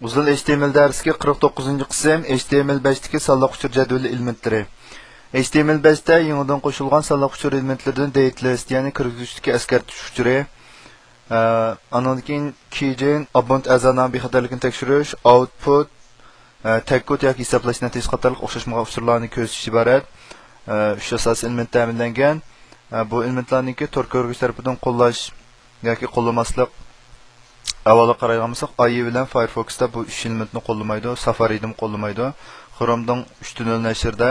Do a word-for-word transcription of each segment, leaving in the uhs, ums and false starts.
ئۇزۇن ئېچ تى ئېم ئېل دەرسلىكى قىرىق توققۇزىنچى قىسىم، ئېچ تى ئېم ئەل بەشتىكى سانلىق ئۇچۇر جەدۋىلى ئېلېمېنتلىرى. ئېچ تى ئېم ئەل بەشتە يېڭىدىن قوشۇلغان سانلىق ئۇچۇر ئېلېمېنتلىرىدىن دېيت لىست، يەنى كىرگۈزگۈچتىكى ئەسكەرتىش ئۇچۇرى. ئە، ئانىڭدىن كېيىن كىجېن، ئابونت ئەزا نامى بىخەتەرلىكىنى تەكشۈرۈش، ئاۋتپۇت، ئە، تەگكود ياكى ھېسابلاش نەتىجىسى قاتارلىق ئوخشاشمىغان ئۇچۇرلارنى كۆزىتىش ئىبارەت. ئە، ئۈچ ئاساسىي ئېلېمېنت تەمىنلەنگەن. ئە، بۇ ئېلېمېنتلارنىڭكى تور كۆرگۈچ تەرىپىدىن قوللاش ياكى قوللىماسلىق ئەھۋالىغا قارايدىغان بولساق، ئايى بىلەن فايرفوكستا بۇ ئۈچ ئېلېمېنتنى قوللىمايدۇ، سافارىدىمۇ قوللىمايدۇ. خرومنىڭ ئۈچ تۈنۈل نەشرىدە،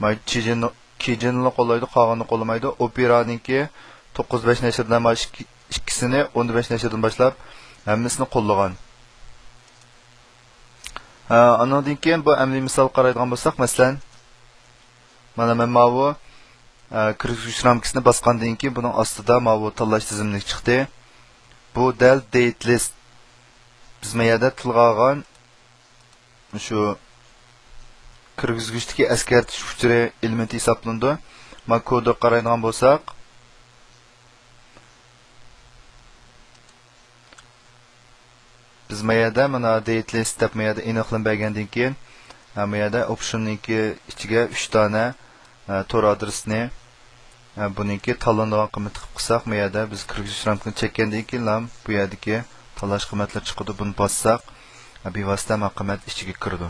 ماي-، كىجېن-، كىجېننىلا قوللايدۇ، قالغىنىنى قوللىمايدۇ. ئوپېرانىڭكى توققۇز بەش نەشرىدە مانا ئىككى-، ئىككىسىنى، ئون بەش نەشرىدىن باشلاپ ھەممىسىنى قوللىغان. ھە، ئانىڭدىن كېيىن بۇ ئەمەلىي مىسالغا قارايدىغان بولساق، مەسىلەن، مانا مەن ماۋۇ، ئە، كىرگۈزگۈچ رامكىسىنى باسقاندىن كېيىن بۇنىڭ ئاستىدا ماۋۇ تاللاش تىزىملىكى چىقتى. بۇ دەل دېيت لىست. بىز ما يەردە تىلغا ئالغان شۇ كىرگۈزگۈچتىكى ئەسكەرتىش ئۇچۇرى ئېلېمېنتى ھېسابلىنىدۇ. ما كودىغا قارايدىغان بولساق، بىز ما يەردە مانا دېيت لىست دەپ ما يەردە ئېنىقلىما بەرگەندىن كېيىن، ھە، ما يەردە ئوپشننىڭكى ئىچىگە ئۈچ دانە، ھە، تور ئادرېسىنى، ھە، بۇنىڭكى تاللىنىدىغان قىممىتى قىلىپ قىلساق، ما يەردە بىز كىرگۈزۈش رامكىنى چەككەندىن كېيىنلا بۇ يەردىكى تاللاش قىممەتلىرى چىقىدۇ. بۇنى باسساق، ھە، بىۋاسىتە ما قىممەت ئىچىگە كىرىدۇ.